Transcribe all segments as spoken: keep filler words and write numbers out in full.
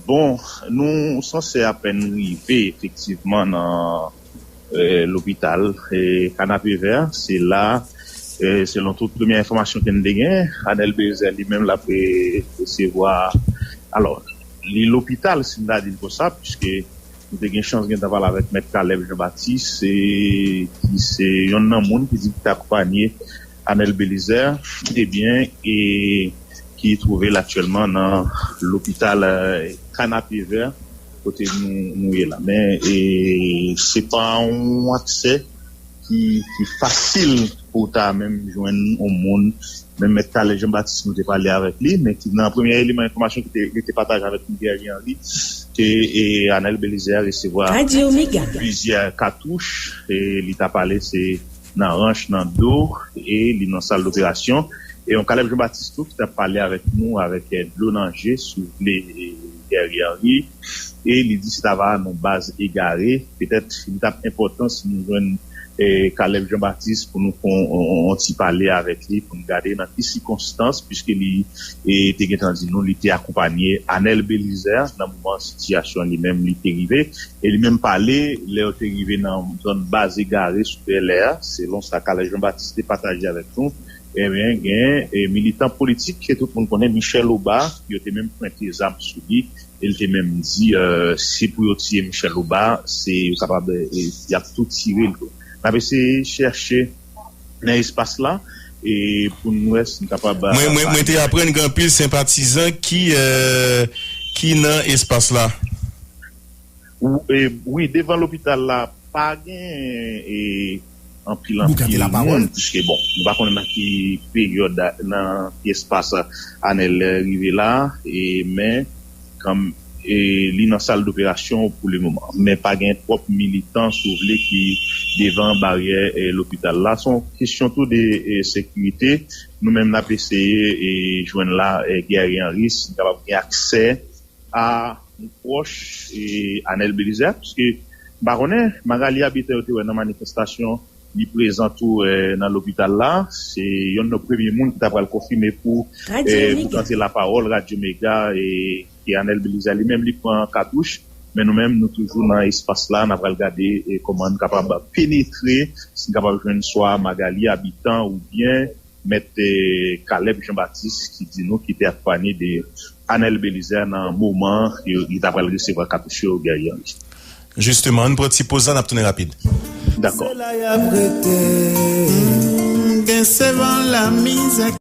Bon, nou sanse apèn rive efektivman nan eh, lopital eh, Kanapevè. Se la, eh, selon tout premye enfòmasyon ke n te gen, Anèl Belizaire li menm l ap eh, resevwa. Alò, li lopital, si n ta di l konsa, piske nou te gen chans gentan pale avèk Mèt Caleb Jean Baptiste, eh, ki se yonn nan moun ki di ki te akonpanye Anèl Belizaire, ebyen, e ki twouve l aktyèlman nan lopital eh, Kanapevè, kote nou, nou ye la. Men e, se pa yon aksè ki, ki fasil pou w ta menm jwenn yon moun. Menm Mèt Caleb Jean Baptiste, nou te pale avèk li, men ki nan premye eleman enfòmasyon ki te, ki te pataje avèk nou, Guerrier Henry, ke e, Anèl Belizaire resevwa plizyè katouch, e li ta pale se nan ranch, nan do, e li nan sal doperasyon. E yon Caleb Jean Baptiste tou ki t ap pale avèk nou avèk eh, dlo nan je, si w vle, eh, Guerrier Henry. E li di se ta va nan baz egare. Petèt li t ap enpòtan si nou jwenn eh, Caleb Jean Baptiste pou nou fè yon, yon, yon ti pale avèk li, pou nou gade nan ki sikonstans, piske li eh, te gentan di nou li te akonpanye Anèl Belizaire nan moman sitiyasyon li menm li te rive. E li menm pale, lè yo te rive nan zòn baz egare sou bèlè a, selon sa Caleb Jean Baptiste te pataje avèk nou, ebyen, gen eh, militan politik ke tout moun konnen, Michel Obas, yo te menm pwente zam sou li, e l te menm di eh, si pou yo tiye Michel Obas, se yo kapab, eh, y ap tou tire l tou. N ap eseye chèche nan espas la, e pou n wè si n kapab eh, Mwen, mwen, mwen te aprann gen anpil senpatizan ki, eh, ki nan espas la. Ou, e, wi, devan lopital la, pa gen e, anpil, anpil moun, piske, bon, nou pa konnen nan ki peryòd, nan ki espas Anèl rive la, e, men, kan, e, li nan sal doperasyon pou le moman. Men pa gen twòp militan, si w vle, ki devan baryè e, lopital la. Se yon kesyon tou de e, sekirite. Nou menm, n ap eseye e, jwenn la e, Guerrier Henry, si n kapab gen aksè a yon pwòch e, Anèl Belizaire, piske m pa konnen, Magali Habitant yo te wè nan manifestasyon, li prezan tou e, nan lopital la. Se yonn nan premye moun ki ta pral konfime pou, e, pou tante lapawòl Radyo Mega, e, ke Anèl Belizaire li menm li pran katouch. Men nou menm, nou toujou nan espas la, n ap pral gade e, kòman n kapab penetre, si n kapab jwenn swa Magali Habitant oubyen Mèt eh, Caleb Jean Baptiste ki di nou ki te akonpanye de Anèl Belizaire nan moman yo, li ta pral resevwa katouch yo, Guerrier Henry. Jisteman, ann pran ti poz la, n ap tounen rapid. Dakò. Se la y ap rete. Gen sevan lamizè.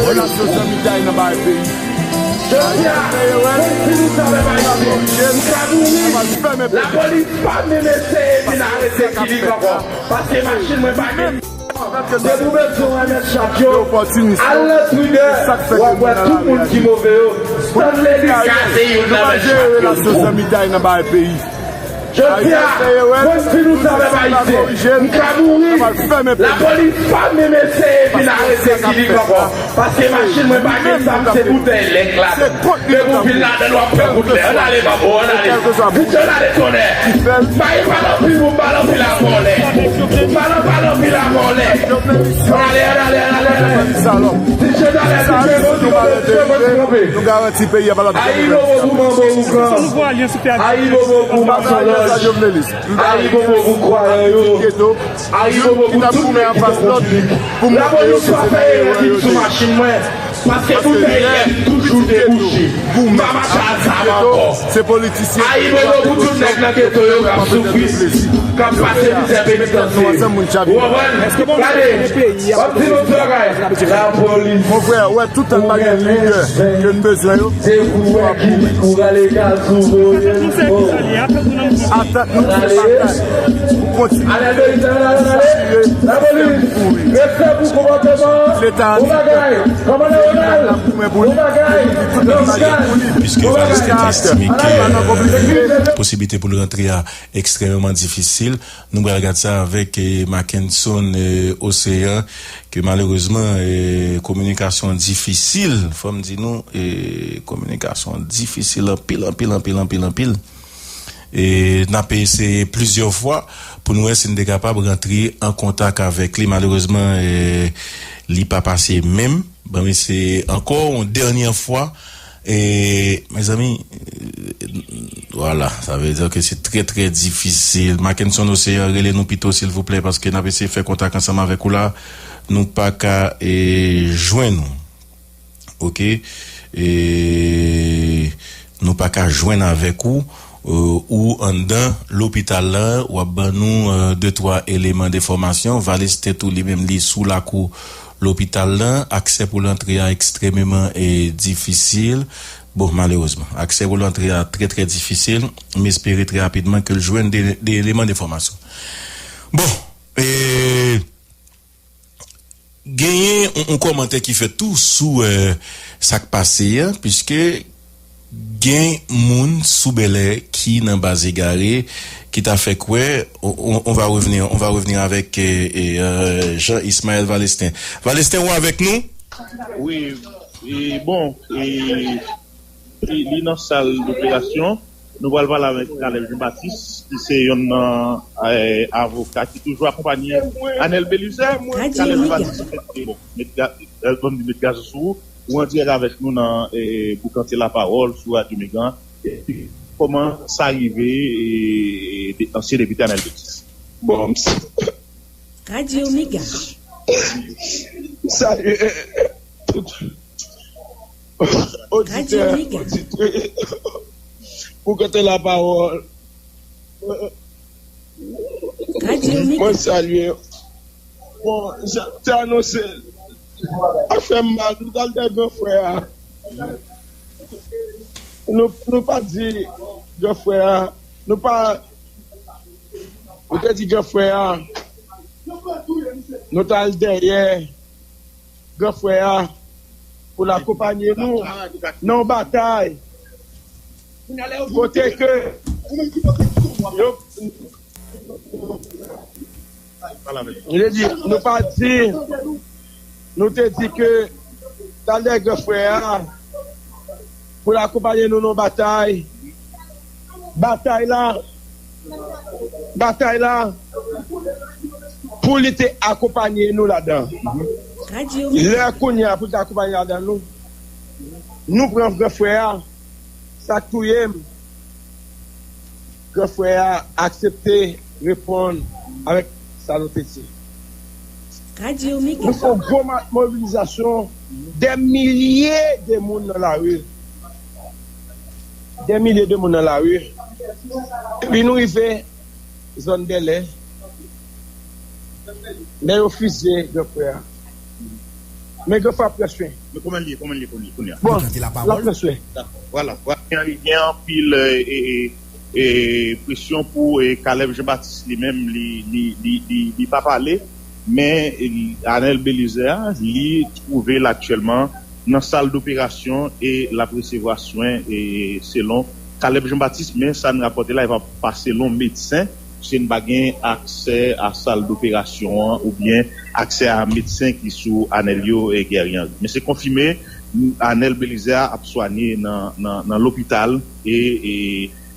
Relasyon zanmitay nan bagay peyi. Jodi a, menm si nou sa fè pa isit, m ka mouri. Lapolis pa menm eseye vin arete Kilip ankò. Paske machin mwen pa gen. Depi w bezwen wè mèt chat yo, al nan Twitter, w ap wè tout moun ki move yo. Stanley Lucas se youn nan mèt chat yo. Jodi a, mwen di nou sa, pèp ayisyen, m ka mouri, lapolis pa menm eseye vin arete Kilip ankò. Paske machin mwen pa gen zam, se boutèy lèk ladan. Depi w vin ladan l, w ap pran kout lè. Ann ale, manbo, ann ale. Vite, ann ale, tonnè. M pa, m pa nan anpil, m pa nan anpil a vòlè. M pa nan, pa nan anpil a vòlè. Ann ale, ann ale, ann ale, ann ale. Vite, ann ale, vite, vite, vite, vite, vite. Nou garanti peyi a pa l ap janm. Ayibobo pou manbo ougan. Ayibobo pou mason lòj. Ayibobo pou kwayan yo. Ayibobo pou tout nèg ki te konplis. Lapolis pa fè erè vin sou machin mwen. Paske boutèy lèk toujou debouche. M pa mache ak zam ankò. Se politisyen. Ayibobo pou tout nèg nan geto yo k ap soufri, k ap pase mizè penitansye. Ou konprann? Gade, w ap di nou ti bagay. Lapolis. Mon frè, ou wè, toutan n pa gen lidè ke n bezwen yo, se pou w ap mouri. Atak nou se batay pou kontinye. Lapolis, respè pou konpòteman. Leta an li la pou men pou li. Piske Valestin te estime ke posiblite pou l rantre a ekstrèmeman difisil. Nou pral gad sa avèk, eh, Mackenson, eh, Océan, ke malerezman, eh, kominikasyon difisil, fò m di nou, eh, kominikasyon difisil anpil, anpil, anpil, anpil, anpil. E n ap eseye plizyè fwa pou nou wè si n te kapab rantre an kontak avèk li. Malerezman, eh, li pa pase menm. Ban m eseye ankò yon dènyè fwa. E, mezanmi, eh, vwala, sa vle di ke se trè, trè difisil. Mackenson Océan, rele nou pito, silvouplè, paske n ap eseye fè kontak ansanm avèk ou la. Nou pa ka, eh, jwenn ou. Oke? E nou pa ka jwenn avèk ou, eh, ou anndan lopital la, w ap ban nou, eh, de twa eleman de enfòmasyon. Valestin tou li menm li sou lakou lopital la, aksè pou l antre a ekstrèmeman, eh, difisil. Bon, malerezman, aksè pou l antre a trè, trè difisil. M espere trè rapidman ke l jwenn de, de eleman de enfòmasyon. Bon, eh, genyen yon, yon kòmantè ki fèt tou sou, eh, sa k pase a, piske gen moun sou Bèlè ki nan baz egare, ki ta fè kwè, on, on, on va revenir, on va revenir avec, eh, eh, eh, Jean Ismaël Valestin. Valestin, ou avèk nou? Wi, e bon, e, e li nan sal doperasyon. Nou pral pale avèk Caleb Jean Baptiste, ki se yonn nan, eh, avoka ki toujou akonpanye Anel Belizaire. Caleb Jean Baptiste, bon, met ga-, eh, ban m di met gaz sou ou. Ou an dirèk avèk nou nan, eh, Boukante Lapawòl sou Radyo Mega. Kòman sa rive, eh, de-, ansyen depite Anel Belizaire? Bon, m s- Radyo Mega. Salye, eh, eh, tout oditè, oditris Boukante Lapawòl. Radyo Mega. Mwen salye. Bon, jan te anonse, sa fè m mal, nou t al dèyè gran frè a. Nou, nou pa di gran frè a, nou pa, nou te di gran frè a, nou t al dèyè gran frè a pou l akonpanye nou nan yon batay kote ke yo, nou te di, nou te di ke t al dèyè gran frè a pou l akonpanye nou nan batay. Batay la, batay la, pou li te akonpanye nou ladan. Lè kounye a pou li te akonpanye ladan nou, nou pran gran frè a, sa k touye m, gran frè a aksepte reponn avèk sa nou te di. Nou fè yon gwo ma-, mobilizasyon, dè milye de moun nan lari. Dè milye de moun nan lari. Epi nou rive zòn Bèlè, lè yo fizye gran frè a. Men gran frè ap pran swen. Men kòman l ye, kòman l ye kounye, kounye a? Bon, l ap pran swen. Dakò, vwala. Gen, gen anpil, eh, eh, eh, eh, presyon pou, eh, Caleb Jean Baptiste li menm, li, li, li, li, li pa pale. Men, eh, Anel Belizaire, li twouve l aktyèlman nan sal doperasyon e l ap resevwa swen, eh, selon Caleb Jean Baptiste, men sa n rapòte la, e pa, pa selon medsen, paske n pa gen aksè a sal doperasyon an oubyen aksè a medsen ki sou Anel yo, eh, Guerrier Henry. Men se konfime, Anel Belizaire ap swanye nan, nan, nan lopital e, e,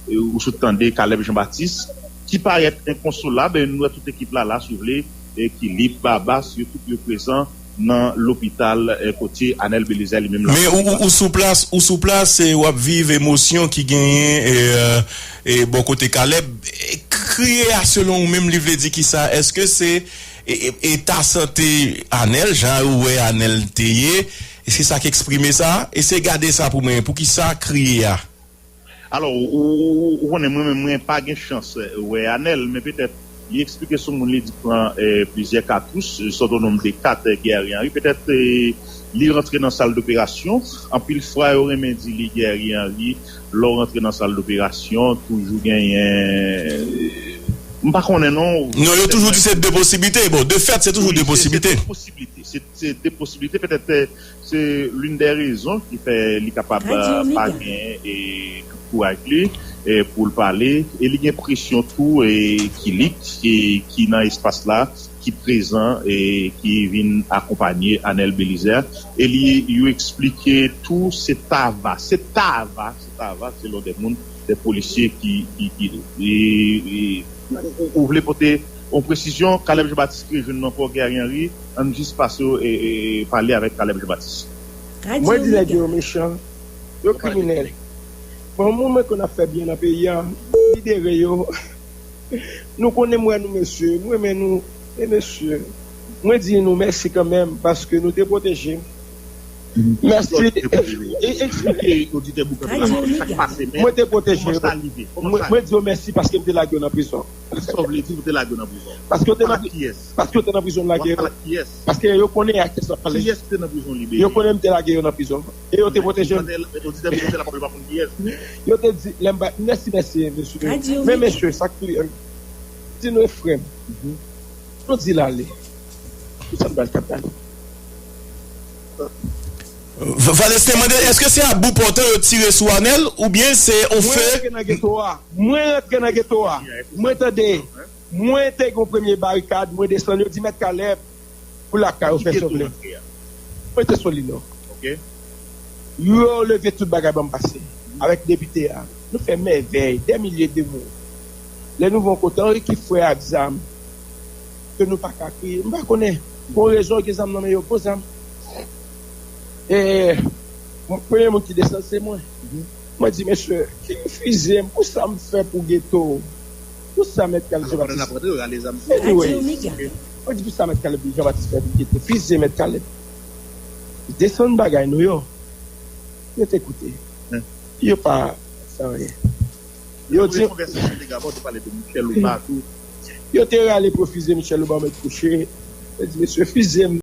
e ou sot tande Caleb Jean Baptiste, ki parèt enkonsolab, e nou wè tout ekip la la, si w vle, e Kilip, Babas, yo tout yo prezan nan lopital, eh, kote Anel Belizaire li menm la. Men ou, ou, ou sou plas, ou sou plas, e w ap viv emosyon ki genyen, e, eh, e bò kote Caleb. E kriye a, selon ou menm, li vle di kisa? Èske se, e, e, eta sante Anel, jan ou wè Anel te ye? E se sa k eksprime sa? Eseye gade sa pou mwen. Poukisa kriye a? Alò, ou, ou, ou, ou konnen mwen menm, mwen pa gen chans, eh, wè Anèl, men petèt li eksplike sou moun li di pran, eh, plizyè katouch, eh, sòt o nonm de kat, eh, Guerrier Henry. Petèt, eh, li rantre nan sal doperasyon. Anpil fwa, yo renmen di li Guerrier Henry, lè w rantre nan sal doperasyon, toujou genyen, eh, m pa konnen non. Non, yo toujou di se de posiblite. Bon, de fèt, se toujou de posiblite. Wi, se, se de posiblite. Se, se de posiblite. Petèt, eh, se l'une des raisons ki fè li kapab, eh, pa gen, eh, tout kouraj li, eh, pou l pale. E li gen presyon tou, eh, ki lit, eh, ki nan espas la, ki prezan, eh, ki vin akonpanye Anèl Belizaire. E li, yo eksplike tou, se Tava, se Tava, se Tava, se lò de moun, de polisye ki, ki, ki, e, e, ou, ou vle pote yon presizyon, Caleb Jean Baptiste ki rejwenn nou ankò, Guerrier Henry, ann jis pase, e, e, pale avèk Caleb Jean Baptiste. Mwen di nèg yo mechan, yo kriminèl. Bon, moun mwen konn ap fè byen nan peyi a, lidere yo. Nou konnen m wè nou mesye, m renmen nou, e mesye. Mwen di nou mèsi kanmenm paske nou te pwoteje m. Mèsi. E, eksplike oditè Boukante la sa k pase, men mwen te pwoteje yo. Mwen, mwen di yo mèsi paske m te lage yo nan prizon. Sa w vle di, ou te lage yo nan prizon? Paske yo te nan, paske yo te nan prizon, m lage yo. Paske yo konnen a kiyès m ap pale. Kiyès ki te nan prizon libere? Yo konnen m te lage yo nan prizon. E yo te pwoteje m. Oditè Boukante la pa konn kiyès. Yo te di, lè m ba, mèsi, mèsi, mesye. Men mesye, sa k pi, di nou e frè m. Nou di l ale. Pou sa m pral t ap pale. V-, Valesten mande, èske se a bout pòtan yo tire sou Anèl, oubyen se yon fè? Mwen rantre nan geto a. Mwen rantre nan geto a. Mwen tande. Mwen te gen yon premye barikad, mwen desann, yo di, Mèt Caleb, pou lakay ou fè sa w vle. Mwen te sou li non. Yo leve tout bagay ban m pase. Avèk depite a. Nou fè mèvèy, dè milye de moun. Lè nou vin yon kote, ann ekip frè ak zam. Ke nou pa ka kriye. M pa konnen. Bon rezon, gen zam nan men yo, gwo zam. E, premye moun ki desann, se mwen. Mwen di, mesye, ki fize m, pou sa m fè pou geto? Pou sa Mèt Caleb Jean Baptiste? Anyway, mwen di, pou sa Mèt Caleb Jean Baptiste fè pou geto? Fize Mèt Caleb. Desann bagay nou yo. Yo te koute. Yo pa fè anyen. Yo di, yo te rale pou fize Michel Obama met kouche. Yo di, mesye, fize m.